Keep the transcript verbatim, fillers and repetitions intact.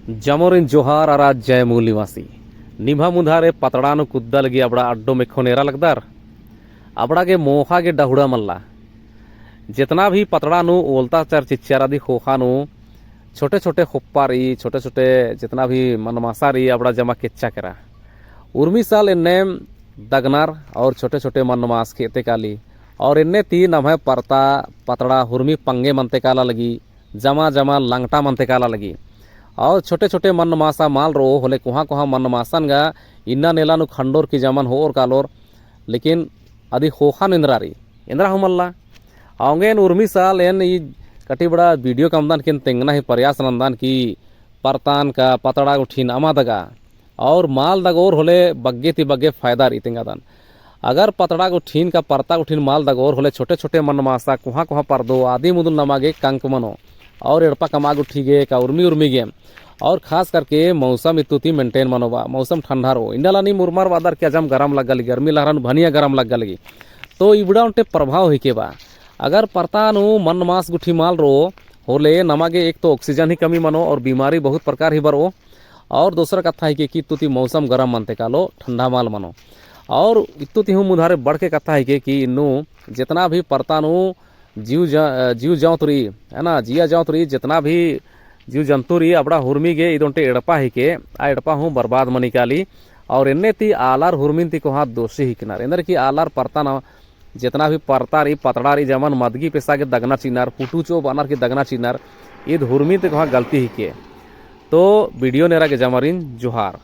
जमोरिन जोहार अरा जय मूल निवासी। निम्है मुन्धारे पतड़ा नू कुद्दा लगी अबड़ा अड्डो मेखो नेरा लगदर। अबड़ा गे मोख़ा गे डहुड़ा मल्ला। जेतना भी पतड़ा नू ओलता चर चिच्चर अदी ख़ोख़ा नू छोटे छोटे ख़ोप्पा रई, छोटे छोटे जेतना भी मनमासा रई, अबड़ा जमा केच्चा केरा। उर्मी साल एन्ने दगनर और छोटे छोटे मनमास खेते काली और एन्ने ती नम्है परता पतड़ा हुर्मी पंगे मनते काला लगी, जमा जमा लंगटा मनते काला लगी। और छोटे छोटे मनमासा मल रओ होले कोहाँ कोहाँ मनमासन गा इन्ना नेला नू खंडोर की जमन होओर कालोर, लेकिन अदी ख़ोख़ा नू एन्दरा रई, एन्दरा हूँ मल्ला। औंगे एन उर्मी साल एन ई कटी बड़ा video कमदन की एन तेंगना ही प्रयास नन्दन की परतान का पतड़ा गुट्ठिन अमा दगा और मल दगोर होले बग्गे ती बग्गे फायदा रई तेंगादन। अगर पतड़ा गुट्ठिन का परता गुट्ठिन मल दगोर होले छोटे छोटे मनमासा कोहाँ कोहाँ परदो अदी मुदुल नमा गे कंक मनो और एड़पा कमआ गुट्ठी गे का उर्मी उर्मी गे और खास करके मौसम इत्तु ती maintain मनो बा, मौसम ठंडा रओ। इन्ना ला नीम उर्मर बअदर की अजम गरम लग्गा लगी, गर्मी लहरा नू भनिया गरम लग्गा लगी। तो इबड़ा ओन्टे प्रभाव हिके बा। अगर परता नू मनमास गुट्ठी मल रओ होले नमा गे एक तो oxygen ही कमी मनो और बीमारी बहुत प्रकार ही बरओ। और दोसर कत्था हिके कि इत्तु ती मौसम गरम मनते कालो ठंडा मल मनो। और इत्तु ती हूँ मुन्धारे बढ़ के कत्था हिके कि इन्नु जेतना भी परता नू जीव ज-, जीव जौत रई, है ना, जिया जौत रई, जेतना भी जीव जंतु रई, अबड़ा हुर्मी गे इद ओन्टे एड़पा हिके, आ एड़पा हूँ बर्बाद मनी काली। और एन्ने ती आलर हुर्मिन ती कोहाँ दोषी हिकनर। एन्देर कि आलर परता नू जेतना भी परता रई, पतड़ा रई, जमन मदगी पेसा गे दगना चिअनर, पुटु चो बअनर की दगना चिअनर, इद हुर्मी ती कोहाँ गलती हिके। तो video नेरा गे जमरिन जोहार।